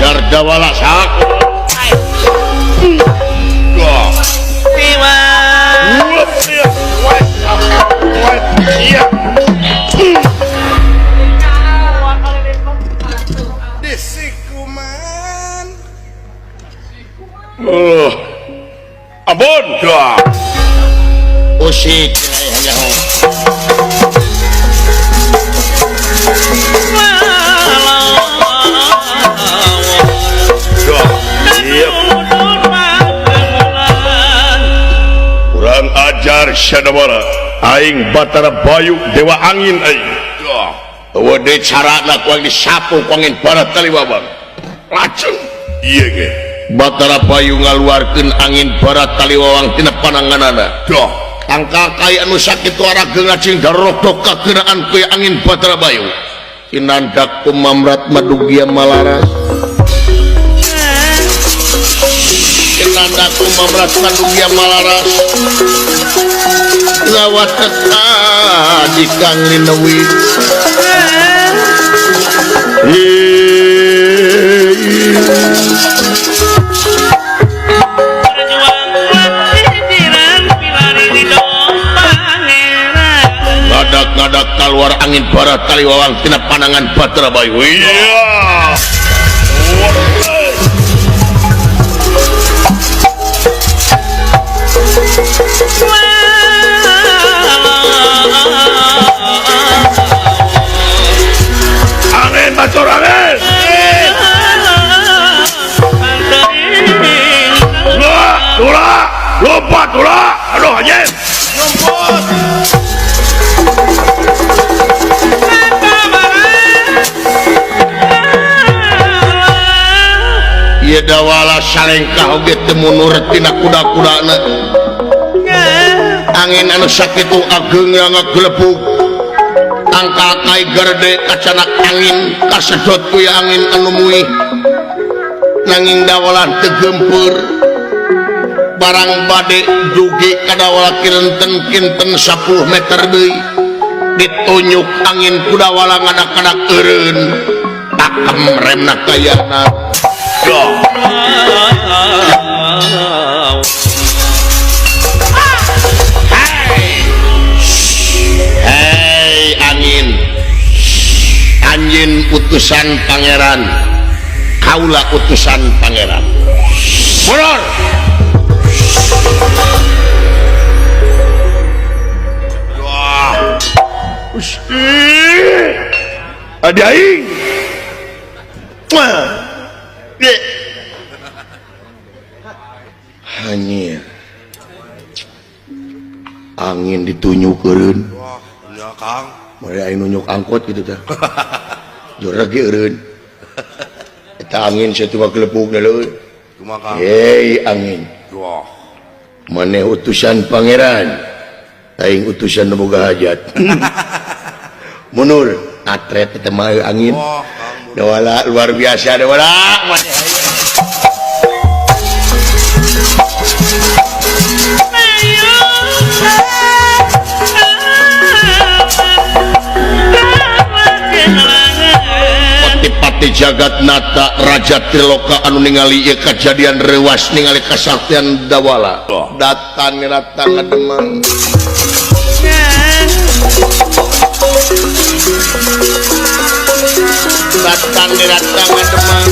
Hajar Dawala sak. Wah. Dewa. Iya. Disikuman. Ampun. Wah. Usik kurang ajar Syadawara aing Batara Bayu Dewa Angin aing. Eueuh deui carana ku aing disapu ku angin barat taliwabang. Lajeng ieu ge Batara Bayu ngaluarkeun angin barat taliwawang tina pananganana. Tangkal kai anu sakitu arageung ngacing darokdok kakeunaan ku angin Batara Bayu. Tinandak ku mamrat madugia malaras. Tinandak ku mamrat madugia malaras. Lawat di Kang Linewi. Ngadak-ngadak keluar angin barat taliwawang tina panangan Batara Bayu. Iya. Angin bacor angin. Tula, lompat tula. Aduh anjing. Lompat. Ieu Dawala salengkah oge teu mundur tina kuda-kudana. Angin anu sakitu ageung ngagelepug. Tangkal kai gerde kacanak angin kasedot ku angin anu muih. Nanging Dawala teu geumpeur. Barang bade dugi ka Dawala kinten-kinten 10 meter deui. Ditunyuk angin ku Dawala ngadak-ngadak eureun. Pakem remna kayana. Hei angin, anjin utusan pangeran, kaula utusan pangeran. Mundur. Wah, Gusti, adi aing. Hanyir angin ditunyuk eureun. Wah, nya Kang. Mari aing nunyuk angkot kitu tah. Joreg ge eureun. Eta angin sakitu gelepugna leueur. Kumaha Kang? Hei angin. Wah. Maneh utusan pangeran. Aing utusan nu boga hajat. Mundur atret eta mah angin. Wah, Kang. Dawala luar biasa Dawala. Maneh Pati jagat nata Raja Triloka anu ningali ieu kajadian reuwas ningali kasaktian Dawala. Datang datang ngademang. Datang datang ngademang.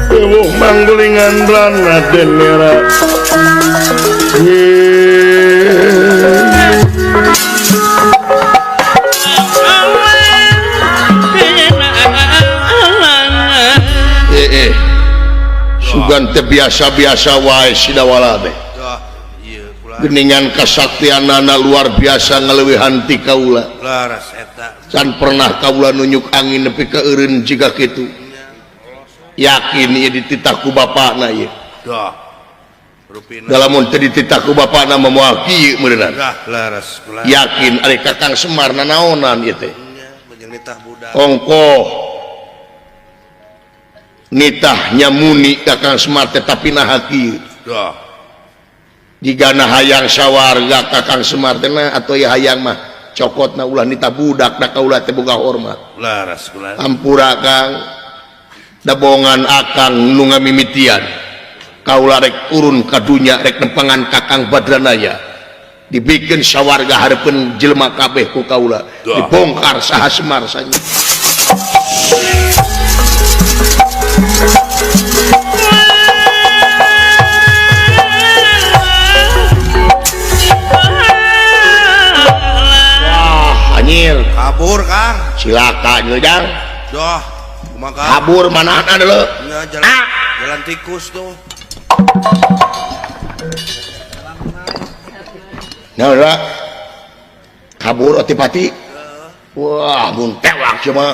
Ewuh manggulingan Raden Nera. Sugan teu biasa-biasa wae si Dawala teh. Geningan kasaktianana luar biasa ngaleuwihan ti kaula. Can pernah kaula nunyuk angin nepi ka eureun jiga kitu. Yakin ieu dititah ku bapana ieu. Lamun teu dititah ku bapana mah moal kieu meureunana. Yakin ari Kakang Semar nanaonan ieu teh. Ongkoh nitah nyamuni Kakang Semar teh tapi naha kieu. Jigana hayang sawarga Kakang Semar teh atau ya hayang mah Cokotna ulah nita budak da kaula teh boga hormat. Laras kula. Ampura Kang. Dabongan akang nu ngamimitian. Kaula rek turun ka dunya rek nempangan Kakang Badranaya. Dibikeun sawarga hareupeun jelema kabeh ku kaula. Dibongkar saha Semar sanya. Wah, anjir. Kabur, Kang. Cilaka jeung. Doh, kumaha? Kabur mana deuleu? Jalan, jalan tikus tuh. Nah, lah. Kabur otipati. Wah, mun tewak cuma.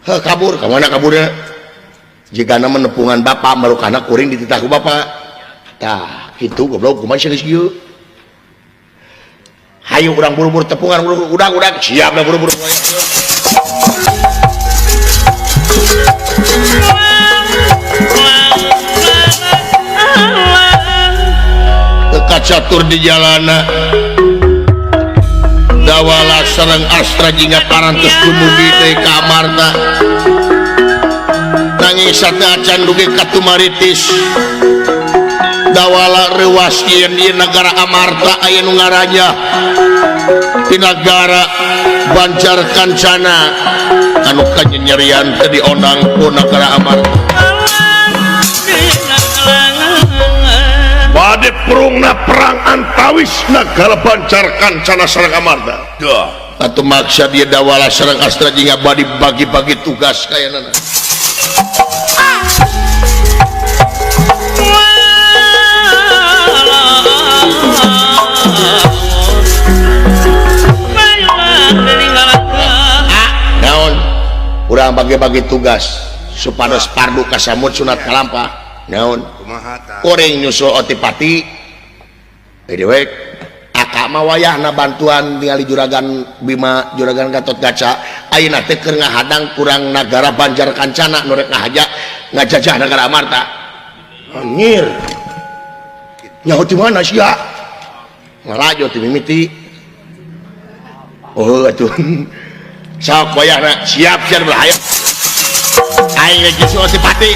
Heh, kabur ka mana kaburnya? Jigana menepungan bapak marukana kuring dititah ku bapak. Tah, kitu goblok kumaha sia geus kieu. Hayu urang buru-buru tepungan buru-buru udang-udang siap dah buru-buru. Teka catur di jalana Dawala sareng Astra jingga parantos dumugi deui ka Amarta. Nanging sateuacan dugi ka Tumaritis. Dawala reuwas yen ieu nagara Amarta aya nu ngaranya di nagara Banjar Kancana anu kanyerian teh diondang ku nagara Amarta. Bade perungna perang antawis nagara Banjar Kancana sareng Amarta. Duh. Atuh maksa dia Dawala sareng Astra jingga bade bagi-bagi tugas kayanana. Naon? Urang bagi-bagi tugas supados pardu kasamut sunat kalampah. Naon? Kuring nyusul Otipati. Dewek akak mah wayahna bantuan ningali juragan Bima, juragan Gatot Kaca. Ayeuna teh keur ngahadang kurang nagara Banjar Kancana nu rek ngahaja ngajajah nagara Amarta. Anjir. Nyaho di mana sia? Ngarajo ti mimiti. Oh atuh. Sok wayahna siap siap berhayang. Aing geus nyusul Otipati.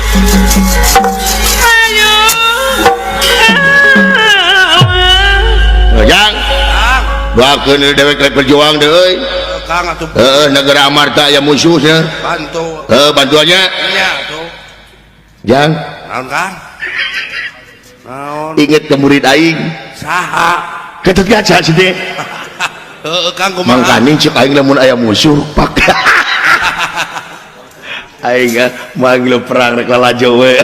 Jang, doakeun dewek rek berjuang deui euy. Kang atuh. Heeh, negara Amarta aya musuhnya. Bantu. Heuh, bantuannya. Nya atuh. Jang. Naon, Kang? Naon? Inget ke murid aing. Saha? Gatot Kaca sih teh. Heeh, Kang kumaha? Mangkaning cek aing lamun aya musuh pak. Aing manggil perang rek lalajo we.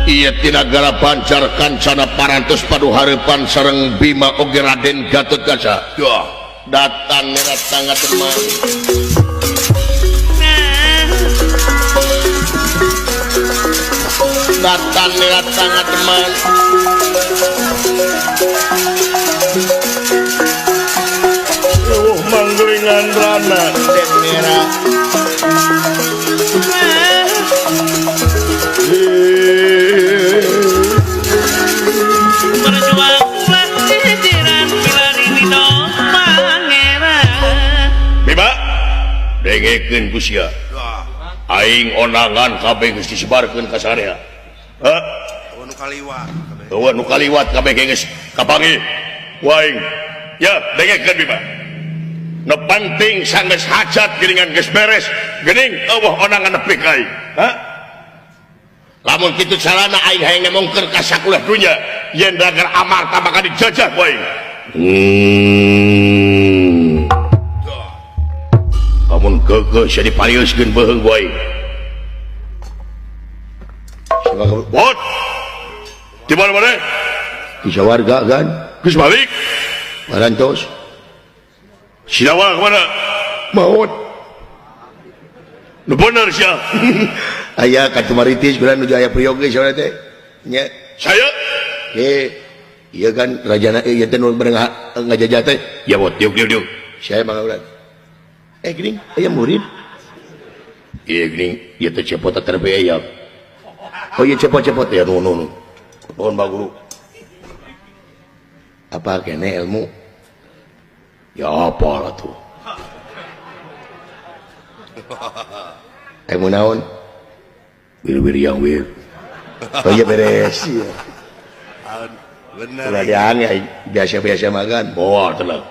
Ieu tina nagara Banjar Kancana parantos padu hareupan sareng Bima oge Raden Gatot Kaca. Duh. Datang datang teman. Datang datang teman. Oh, manggelingan rana den merah. Bima, dengekeun ku sia. Aing onangan kabeh geus disebarkeun ka sareha. Hah? Eueuh nu kaliwat kabeh. Eueuh nu kaliwat kabeh geus kapanggih. Ku aing. Ya, dengekeun Bima. Nu penting sanggeus hajat geuningan geus beres, geuning eueuh onangan nepi ka aing. Hah? Lamun kitu carana aing hayang nemongkeun ka sakulah dunya yen nagara Amarta bakal dijajah ku aing. Lamun geugeuh sia dipariuskeun beuheung ku aing. Bot. Di mana-mana? Di sawarga kan? Geus balik. Parantos. Si Dawala kemana? Maot. Nu bener sia. Aya ka Tumaritis beran nuju aya priok ge saurang teh. Nya. Saya? Ieu kan rajana ieu teh nu bareng ngajajah teh. Ya bot diuk diuk diuk. Saya mangga ulah. Geuning aya murid. Ieu geuning ieu teh cepot terbeyak. Oh ieu cepot-cepot ya nuhun nuhun. Nuhun Pak Guru. Apa kene ilmu? Ya apa lah tuh. Ilmu naon? Wir-wir yang wir. Oh iya beres. Iya. Bener. Udah diange biasa-biasa makan. Bawa tenang.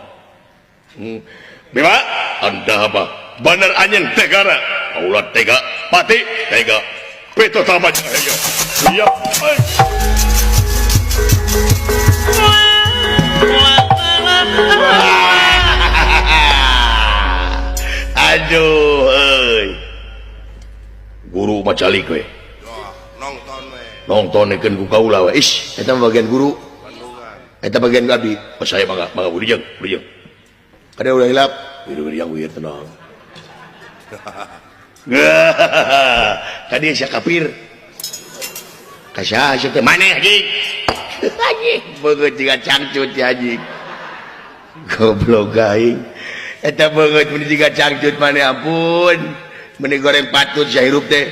Bima, anda apa? Bener anjing tegara. Allah tega, pati tega. Pito tamat ya. Iya. Aduh, euy. Guru macalik we. Nonton we. Nontonkeun ku kaula we. Ish, eta mah bagian guru. Eta bagian abdi. Oh, saya mangga, mangga burijeng, burijeng. Kada ulah hilap, wir-wir yang wir tenang. Tadi sia kafir. Ka saha sia teh maneh anjing? Anjing beungeut jiga cangcut ya anjing. Goblok aing. Eta beungeut mun jiga cangcut maneh ampun. Meni goreng patut sia hirup teh.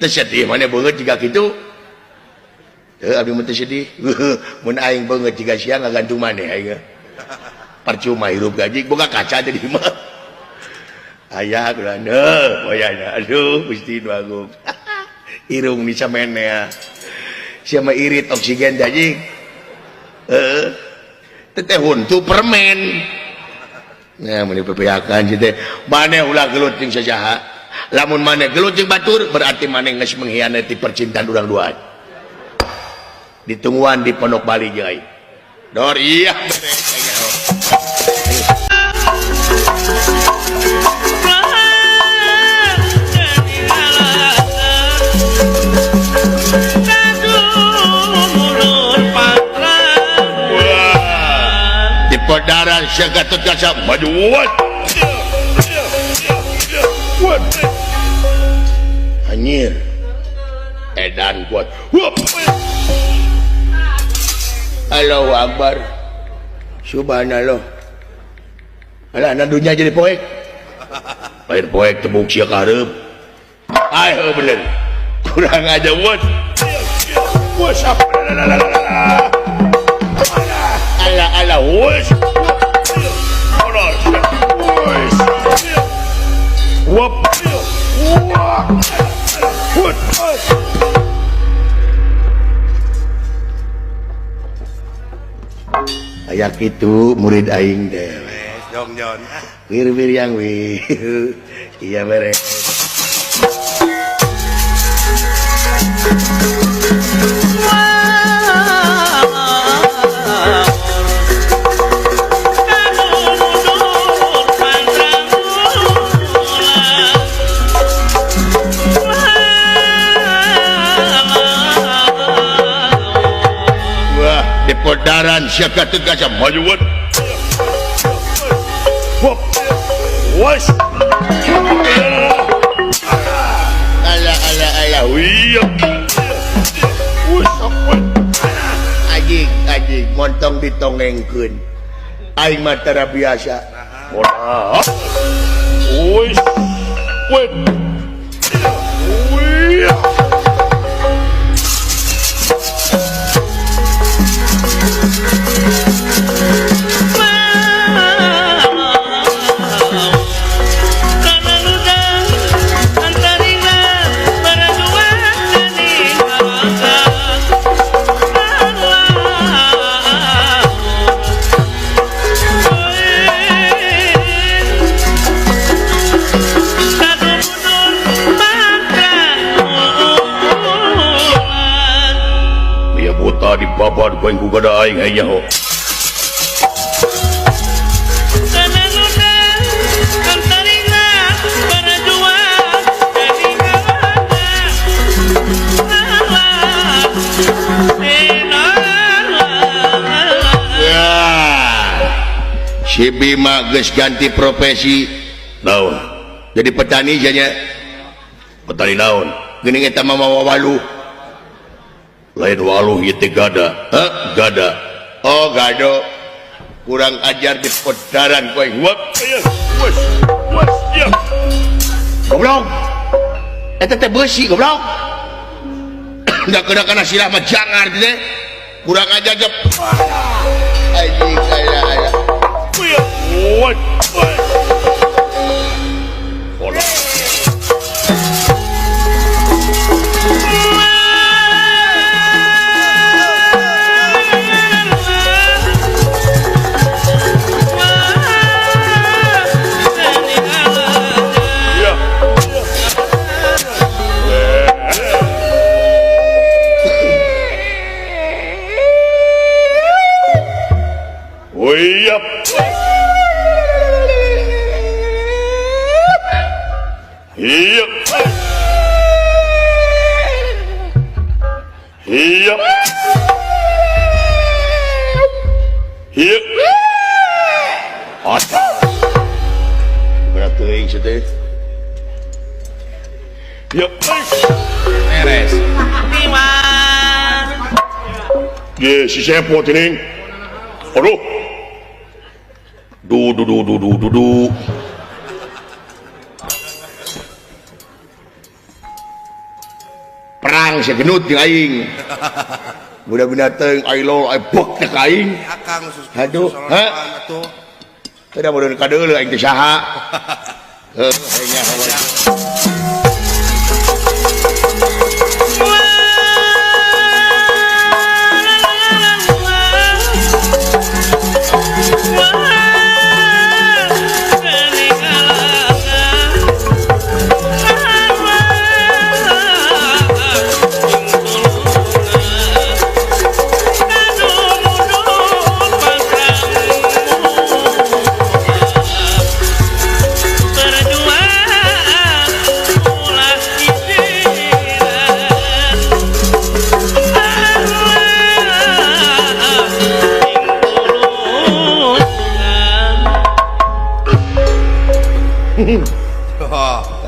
Teu sedih maneh beungeut jiga kitu. Teu abdi mah teu sedih. Mun aing beungeut jiga sia ngagantung maneh aing. Percuma hirup gaji boga kaca teh di imah. Aya kulan heuh wayahna aduh Gusti nu agung. Irung ni samene. Sia mah irit oksigen teh anjing. Heeh. Teh huntu permen. Nah mun dipepeakan si teh maneh ulah gelut jeung sajaha. Lamun maneh gelut jeung batur berarti maneh geus mengkhianati percintaan urang duaan. Ditungguan di Pondok Bali jeung aing. Dor iya beres aing. Di Podaran Gatot Kaca maju. Anjir. Edan kuat. Allahu Akbar. Subhanallah. Alah na dunya jadi poek. Lain poek tebuk sia ka hareup. Ayo bener. Kurang aja wot. Wos apa? Ala ala wos. Wop. Wot. Aya kitu murid aing teh. Jongjon. Wir-wir yang wir. Iya beres. Wah, di Podaran sia Gatot Kaca maju. Wop. Was. Ala ala ala. Iya. Anjing anjing montong ditongengkeun. Aing mah tara biasa. Wah. Wis. Wit. Wih. Di babat goeng ku gada aing hayang nyaho. Si Bima geus ganti profesi naon? Jadi petani janya. Petani naon? Geuning eta mah mawa waluh. Lain waluh ieu teh gada. Hah? Gada. Oh, gado. Kurang ajar di Podaran kowe. Wap. Wes. Wes. Ya. Goblok. Eta teh beusi goblok. Da kena kana sirah mah jangar teh. Kurang aja jep. Anjing aya aya. Si sepot ini, aduh, du du du du du du du, perang segenut jeung aing, mudah-mudahan teuing aing lo aing bok teh ka aing, aduh, ha, teu da mun kadeuleu aing teh saha, heuh, aing nyaho.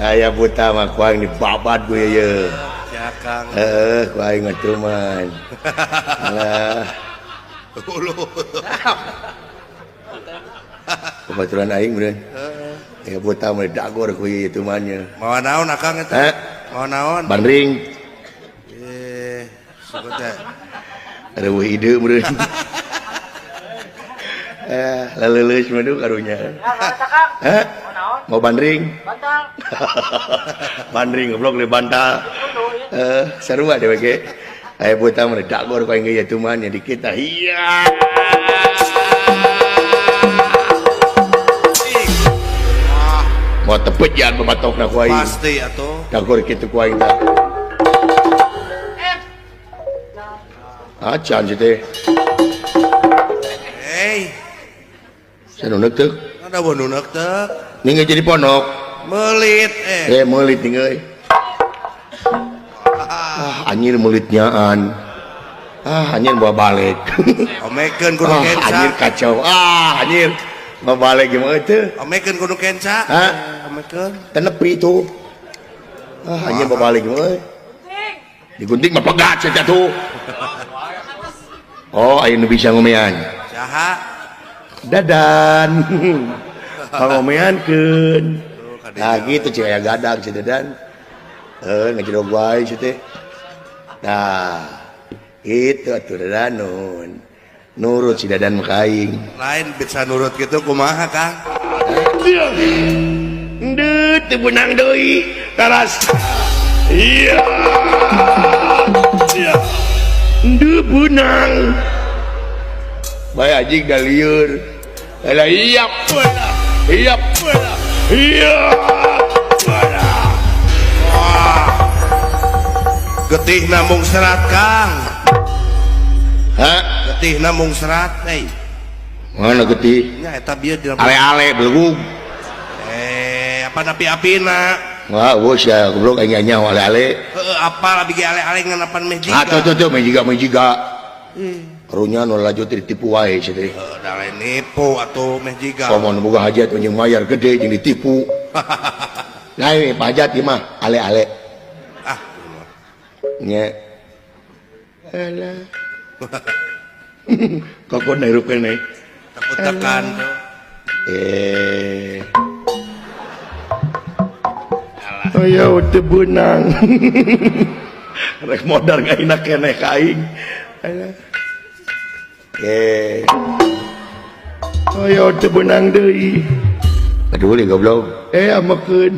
Aya buta mah ku aing dibabat gue ye. Ya Kang. Heeh, ku aing mah cuman. Alah. Babaturan aing meureun. Heeh. Ya buta mah dagor ku ieu tumannya. Mawa naon Akang eta? Mawa naon? Bandring. Eh, sebut teh. Reueuh ide meureun. Eh, laleuleus mah duh karunya. Hah? Mau bandring? Bantal. Bandring goblok le bantal. Seru deh ge. Aya buta mah dagor ku aing ge tuman nya di kita. Iya. Mau tepejan babatokna ku aing. Pasti atuh. Dagor kitu ku aing tah. Acan sih teh. Hey. Sanuneuk teu? Ada nuneuk teu. Ningeu jadi pondok. Melit eh. Melit ningeu. Ah, anjir melitnyaan. Ah, anjir bawa balik. Omekeun kudu kenca. Anjir kacau. Ah, anjir bawa balik gimana teu? Omekeun kudu kenca. Hah? Omekeun. Tenepi itu. Ah, anjir bawa balik gimana? Digunting mah pegat sia tuh. Oh, ayo nu bisa ngomean. Saha? Dadan. Pangomeankeun. Nah gitu cik aya gadag si Dadan. Ngajedog wae si teh. Nah, itu atuh Dadan nun. Nurut si Dadan ka aing. Lain bisa nurut gitu kumaha Kang? Endut teu beunang deui. Taras. Iya. Iya. Endut beunang. Bae anjing da lieur. Alah iya pula. Iya pula. Iya pula. Wah. Getih namung serat Kang. Hah? Getih namung serat euy. Mana getih? Nya eta bieu di ale-ale belegug. Apa napi-apina? Wah, bos ya goblok aing nyaho ale-ale. Heeh, apal abi ge ale-ale ngan apan meh jiga. Ah, tuh tuh meh jiga meh jiga. Karunya nu laju ditipu wae sia teh. Heuh, da lain nipu atuh meh jiga. Komo nu boga hajat jeung mayar gede jeung ditipu. Lain Pak Hajat ieu mah ale-ale. Ah. Nya. Alah. Kokon hirup keneh. Takut tekan. Ayo teu beunang. Rek modar ngahina keneh ka aing. Eh. Ayo teu beunang deui. Aduh li goblok. Eh amekeun.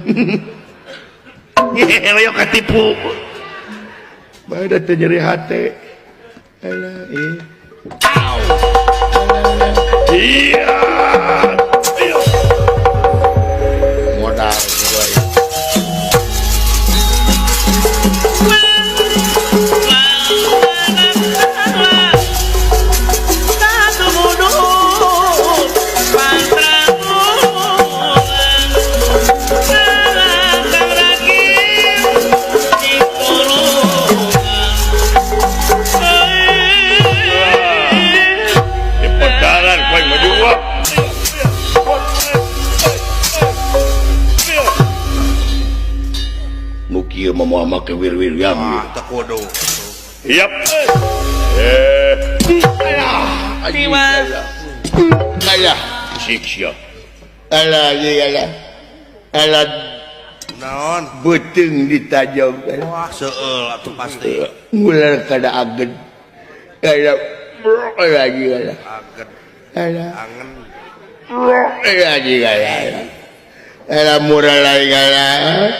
Ayo katipu. Bae da teu nyeri hate. Alah ih. Iya. Modal make wir-wir yang teu kudu. Yap. Alah. Siksa. Alah, alah. Alah. Naon? Beuteung ditajog. Wah, seueul atuh pasti. Ngular kada aged. Alah, lagi alah. Aged. Alah. Angen. Lagi alah. Alah murah lagi alah.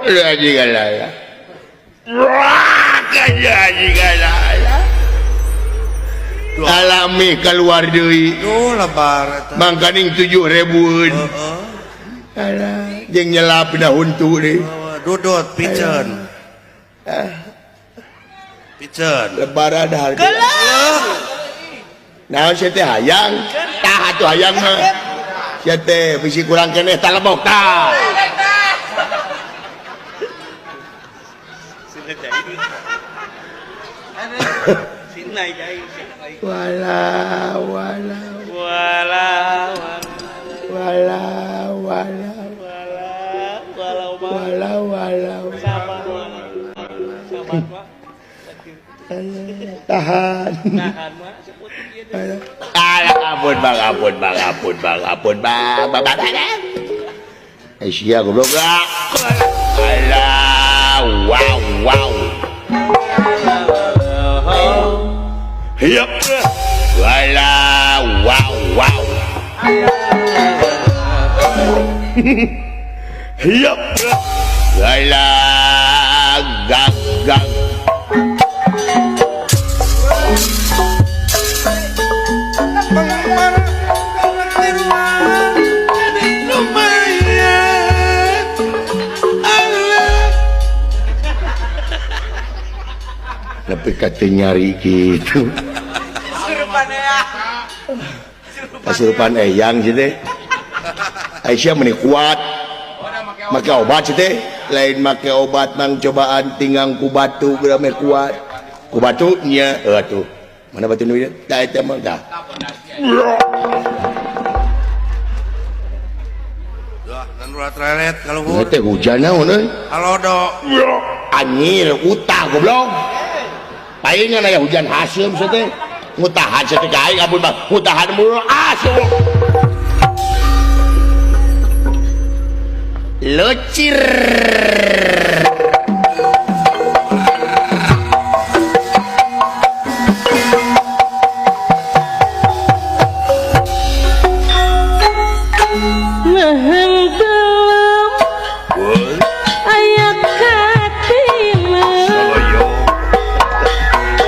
Lagi alah. Lagi alah. Alami keluar deui. Duh lebar eta. Mangkaning 7.000-eun. Heeh. Alah, jeung nyelap dina huntu deui. Dudut piceun. Piceun. Lebaran harga. Naon sia teh hayang? Tah atuh hayang mah. Sia teh bisi kurang keneh tah lebok tah. Wala wala wala wala wala wala wala tahan ampun bang ampun bang ampun bang ampun bang bang Asia goblok alah wow wow Yep. Wala wow wow. Yep. Wala gag gag. Tapi kata nyari gitu. Kasurupan eyang sih teh. Aisyah meni kuat. Make obat sih teh. Lain make obat mang cobaan tinggang ku batu geura meh kuat. Ku batu nya atuh. Mana batu nu ieu? Tah eta mah tah. Duh, nan ulah trelet kaluhur. Teh hujan naon euy? Halodo. Anjir, utah goblok. Palingan aya hujan haseum sih teh. Ngutahan sih teh ka aing ampun bang. Ngutahan mulu ah. Lecir. Leheng aya katina.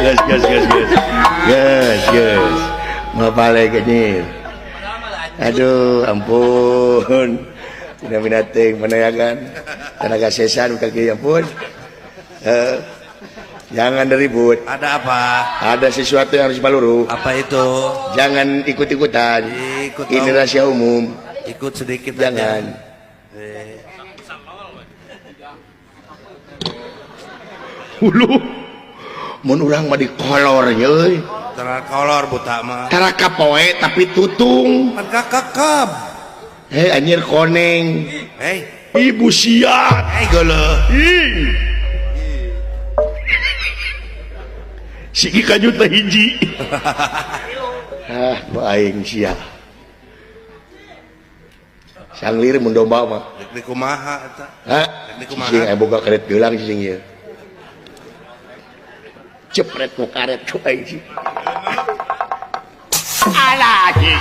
Gas gas gas gas. Gas gas. Mapale kenyir. Aduh, ampun. Bina-binating menayakan tenaga sesan kaki ampun. Jangan ribut. Ada apa? Ada sesuatu yang harus dipaluruh. Apa itu? Jangan ikut-ikutan. Ikut. Ini rahasia umum. Ikut sedikit jangan. Hulu. Mun urang mah dikolor nya euy. Tara kolor buta mah. Tara kapoe tapi tutung. Pan kakekeb. Hei anjir koneng. Hei. Ibu siat. Hei geuleuh. Ih. Siki kajut teh hiji. Ah, aing sia. Sanglir mun domba mah. Rek kumaha eta? Hah? Cicing aya boga karet geulang cicing ieu. Cepret ku karet ku aing sih. Alah anjing.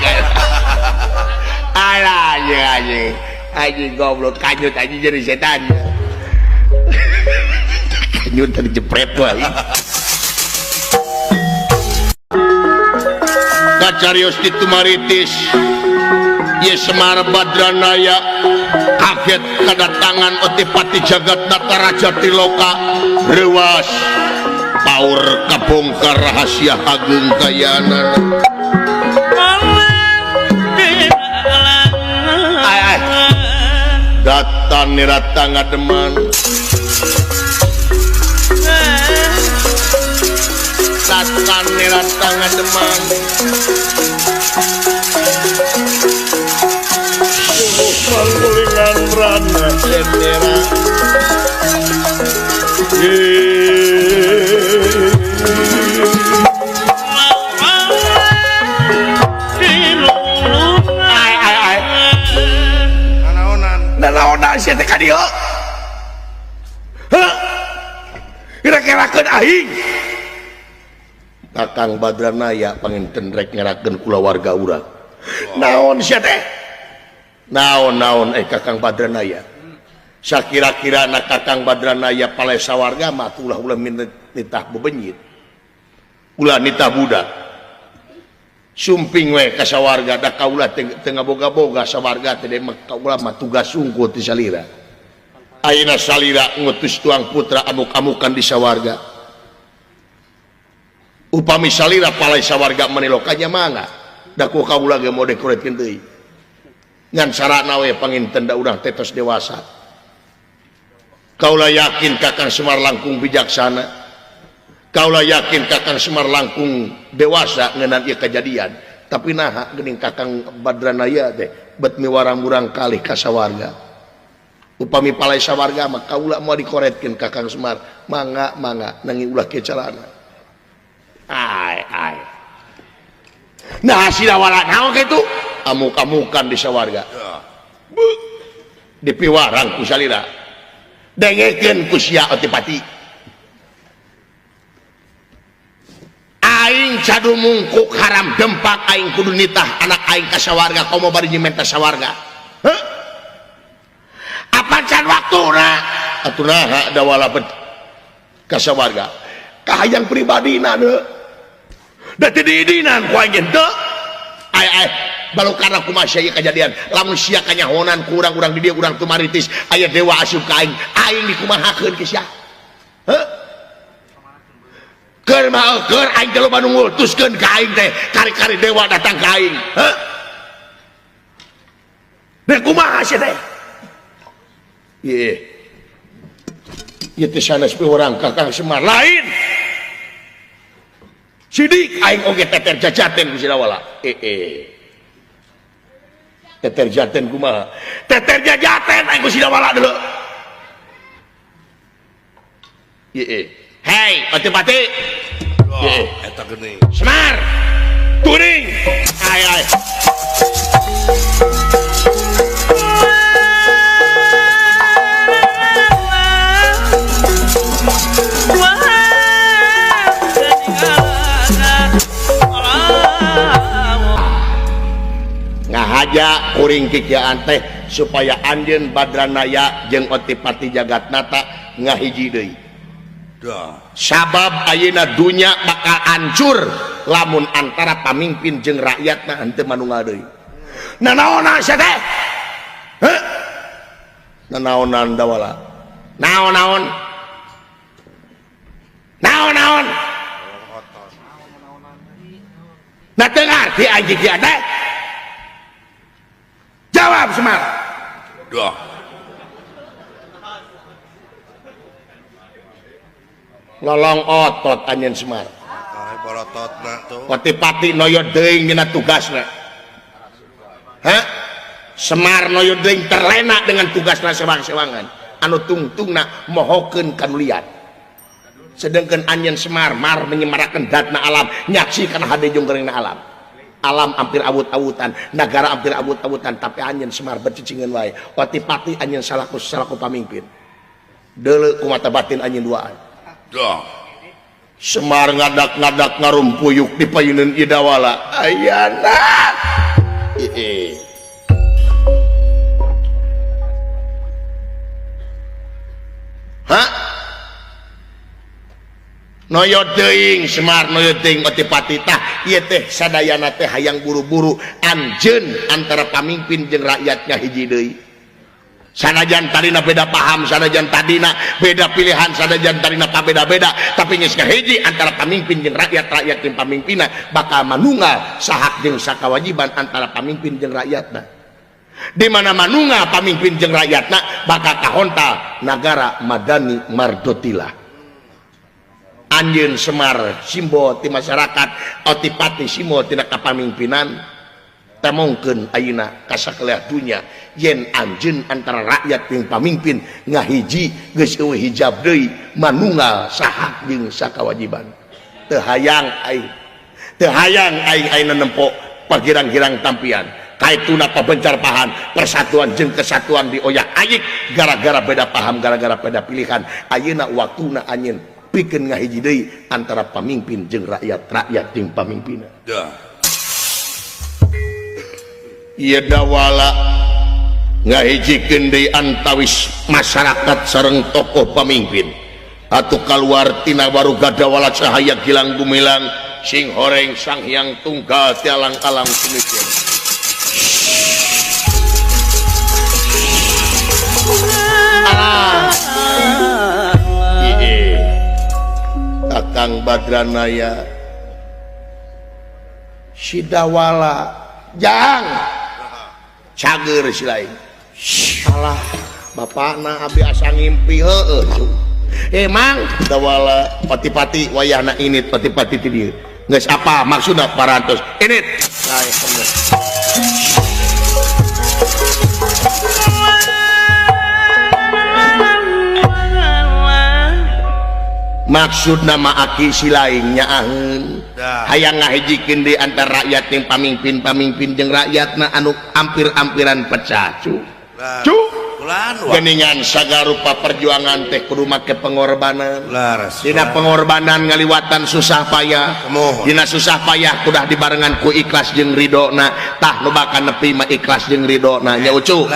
Alah anjing anjing. Anjing goblok kanyut anjing jadi setan. Kanyut tadi jepret wae. Kacarios di Tumaritis. Ye Semar Badranaya kaget kedatangan Otipati Jagat Nataraja Triloka reuas paur kabongkar rahasia agung kayanan. Ay ay datan nirata ngademan datan nirata ngademan manggulingan rana sendera ai ai ai nanaonan nanaonan sia teh ka dieu heuh kira-kirakeun aing Kakang Badranaya panginten rek ngerakeun kulawarga urang naon sia teh naon-naon Kakang Badranaya sakira-kira na Kakang Badranaya palai sawarga mah ulah-ulah nitah bebenyit ulah nitah budak sumping we ka sawarga da kaula teu ngaboga-boga sawarga teh kaula mah tugas sungguh ti salira ayeuna salira ngutus tuang putra amuk-amukan di sawarga upami salira palai sawarga manilokanya mangga da ku kaula ge mo dekoretkeun deui ngan sarana we panginten da urang teh tos dewasa. Kaula yakin Kakang Semar langkung bijaksana. Kaula yakin Kakang Semar langkung dewasa ngeunaan ieu kejadian. Tapi naha geuning Kakang Badranaya teh bet miwarang-murang kalih ka sawarga. Upami palai sawarga mah kaula moal dikoretkeun Kakang Semar. Mangga mangga nanging ulah kieu carana. Ai ai. Nah sida wala naon kitu? Amuk-amukan di sawarga dipiwarang ku salira dengekeun ku sia Otipati aing cadu mungkuk haram dempak aing kudu nitah anak aing ka sawarga komo bari nyimenta sawarga heuh apan can waktuna atuh naha dawala ka sawarga kahayang pribadina deui da teu diidinan ku aing teu ai ai baru karena kumaha sia kejadian lamun sia kanyahonan ku urang-urang di dieu urang Tumaritis aya dewa asup ka aing aing dikumahakeun ke sia heuh keur mah keur aing teh loba nu ngutuskeun ka aing teh kari-kari dewa datang ka aing heuh da kumaha sia teh ieu ieu teh sanes piwarang Kakang Semar lain sidik aing oge teter jajaten ku Sidawala teter jaten kumaha teter jajaten aing ku Sidawala dulu hei pati-pati eta geuning Semar turing ai ai ngahaja kuring kikiaan teh supaya anjeun Badranaya jeung Otipati Jagatnata ngahiji deui. Sabab ayeuna dunya bakal hancur lamun antara pamimpin jeung rakyatna henteu manunggal deui. Nanaonan sia teh? Heuh? Nanaonan dawala? Naon-naon? Naon-naon? Nah teu ngarti aing kikiaan teh. Jawab Semar. Duh. Lolong otot anjeun Semar. Bolototna tuh. Pati-pati noyo deui dina tugasna. Hah? Semar noyo deui terlena dengan tugasna sewang-sewangan. Anu tungtungna mohokeun kanulian. Sedangkan anjeun Semar mar menyemarakeun datna alam, nyaksikan hade jonggrengna alam. Alam hampir awut-awutan, negara hampir awut-awutan, tapi anjeun Semar bercicingan wae. Otipati anjeun salaku salaku pamimpin. Deuleu ku mata batin anjeun duaan. Dah. Semar ngadak-ngadak ngarumpuyuk di payuneun Idawala. Ayana. Hah? Noyot teuing Semar noyot teuing Otipati tah ieu teh sadayana teh hayang buru-buru anjeun antara pamimpin jeung rakyatnya hiji deui. Sanajan tadina beda paham, sanajan tadina beda pilihan, sanajan tadina pabeda-beda, tapi geus ngahiji antara pamimpin jeung rakyat, rakyat jeung pamimpinna bakal manunggal sahak jeung sakawajiban antara pamimpin jeung rakyatna. Di mana manunggal pamimpin jeung rakyatna bakal kahontal nagara madani mardotilah. Anjeun Semar simbol ti masyarakat, Otipati simbol tina kapamimpinan, temongkeun ayeuna ka sakalian dunya yen anjeun antara rakyat jeung pamimpin ngahiji geus eueuh hijab deui manunggal sahak jeung sakawajiban. Teu hayang aing ayeuna nempo pagirang-girang tampian kaituna pabencar pahan persatuan jeung kesatuan dioyak-ayik gara-gara beda paham, gara-gara beda pilihan. Ayeuna waktuna anjeun pikeun ngahiji deui antara pamimpin jeung rakyat, rakyat jeung pamimpinna. Dah. Ieu dawala ngahijikeun deui antawis masyarakat sareng tokoh pamimpin. Atuh kaluar tina baruga dawala cahaya gilang gumilang sing horeng sang hyang tunggal tialang-alang sumikir. Alah. Kakang Badranaya Sidawala jang cager si lain. Alah bapakna abdi asa ngimpi heueuh. Emang dawala pati-pati wayahna init pati-pati ti dieu. Geus apa maksudna parantos init. Maksud nama aki si lain nyaaheun hayang ngahijikeun deui antara rakyat jeung pamimpin, pamimpin jeung rakyatna anu ampir-ampiran pecah cu. Cu geningan sagarupa perjuangan teh kudu make pengorbanan. Dina pengorbanan ngaliwatan susah payah, dina susah payah kudah dibarengan ku ikhlas jeung ridona. Tah nu bakal nepi mah ikhlas jeung ridona nya ucu.